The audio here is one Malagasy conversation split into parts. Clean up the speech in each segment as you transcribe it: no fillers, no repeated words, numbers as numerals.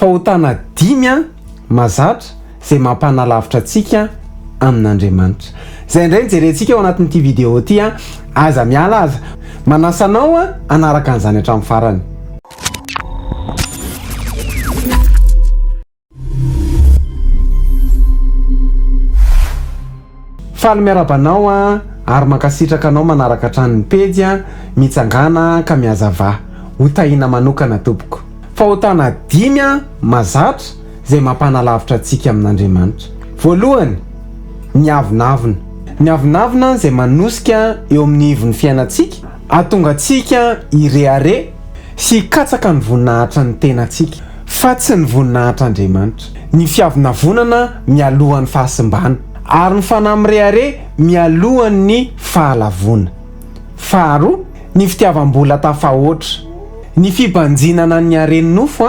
Fahotana dimy mazatra izay mampanalavitra antsika amin'Andriamanitra. Izay indray no jerentsika ao anatin'ity vidéo ity an! Aza miala aza! Manasa anao hanaraka an'izany hatramin'ny farany. Faly miarahaba anao an, ary mankasitraka anao manaraka hatrany ny pejy an, mitsangàna ka mihazavà. Ho tahiana manokana tompoko. Fahotana dimy an, mazatra, izay mampanalavitra antsika amin'Andriamanitra. Voalohany, ny avonavona. Ny avonavona izay manosika eo amin'ny ivon'ny fiainantsika, hahatonga antsika hirehareha sy hikatsaka ny voninahitra ny tenantsika, fa tsy ny voninahitr'Andriamanitra. Ny fiavonavonana mialohan'ny fahasimbana, ary ny fanahy mirehareha mialohan'ny fahalavoana. Faharoa, ny fitiavam-bola tafahoatra. Ny fibanjinana ny haren'ny nofo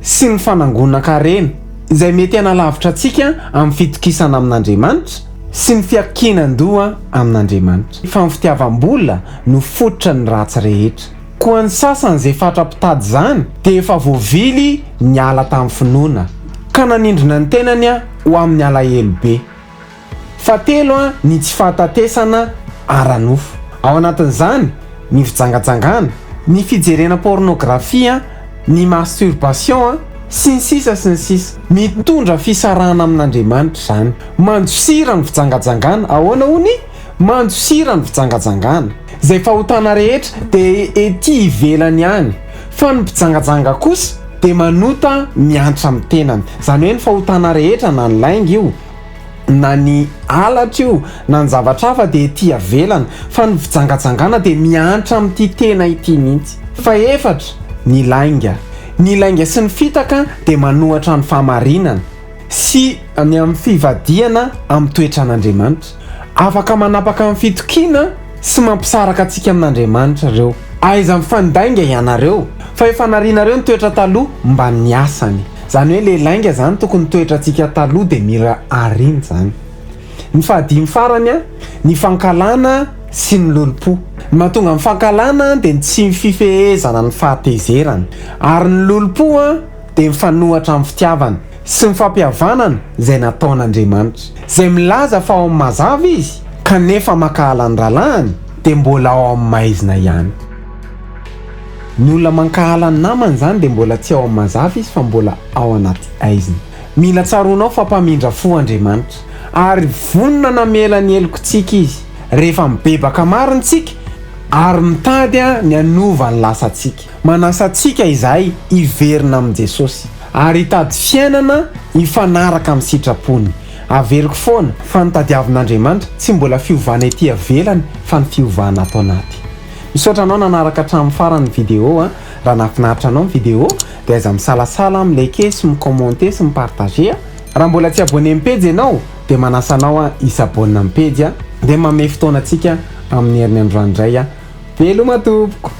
sy ny fanangonan-karena, izay mety hanalavitra antsika amin'ny fitokisana amin'Andriamanitra sy ny fiankinan-doha amin'Andriamanitra. Fa ny fitiavam-bola no fototra ny ratsy rehetra. Koa ny sasany izay fatra-pitady izany dia efa voavily niala tamin'ny finoana, ka nanindrona ny tenany ho amin'ny alahelo be. Fahatelo, ny tsy fahatatesana ara-nofo. Ao anatin'izany ny fijangajangana, ny fijerena pôrnôgrafia, ny masturbation, sy ny sisa sy ny sisa. Mitondra fisarahana amin'Andriamanitra izany. Mandosira ny fijangajangana. Ahoana hono? Mandosira ny fijangajangana. Izay fahotana rehetra dia ety ivelany ihany, fa ny mpijangajanga kosa dia manota miantra amin'ny tenany. Izany hoe ny fahotana rehetra na ny lainga io, na ny halatra io na ny zavatra hafa dia ety avelany fa ny fijangajangana dia miantra amin'ity tena ity mihitsy. Fahefatra, ny lainga. Ny lainga sy ny fitaka dia manohatra ny fahamarinana sy ny amin'ny fivadihana amin'ny toetran'Andriamanitra. Afaka manapaka ny fitokiana sy mampisaraka antsika amin'Andriamanitra ireo. Aiza mifandainga ianareo fa efa narianareo ny toetra taloha mba niasany. Zany hoe le lainga zany tokony toetrantsika taloha de mila arina zany. Ny fahadimy farany an, ny fankahalana sy ny lolompo. Ny mahatonga ny fankahalana dia ny tsy fifehezana ny fahatezerana. Ary ny lolompo an dia mifanohatra amin'ny fitiavana sy ny fampihavanana izay nataon'Andriamanitra. Izay milaza fa ao amin'ny mazava izy kanefa mankahala ny rahalahiny dia mbola ao amin'ny maizina ihany. Ny olona mankahala ny namany izany dia mbola tsy ao amin'ny mazava izy fa mbola ao anaty haizina. Mila tsaroanao fa mpamindra fo Andriamanitra, ary vonona namela ny helokintsika Izy rehefa mibebaka marina isika ary mitady ny hanova ny lasantsika. Manasa antsika izahay hiverina amin'i Jesosy ary hitady fiainana hifanaraka amin'ny sitrapony. Averiko foana fa ny tadiavin'Andriamanitra tsy mbola fiovana ety avelany fa ny fiovana ato anaty. Misaotra anao nanaraka hatramin'ny farany ny vidéo a! Raha nahafinaritra anao ny vidéo dia aiza misalasala mi liker sy mi commenter sy mi partager a! Raha mbola tsy abonné amin'ny pejy ianao dia manasa anao a hi-s'abonne amin'ny pejy a! Dia manome fotoana antsika amin'ny heriny androany indray a! Veloma tompoko!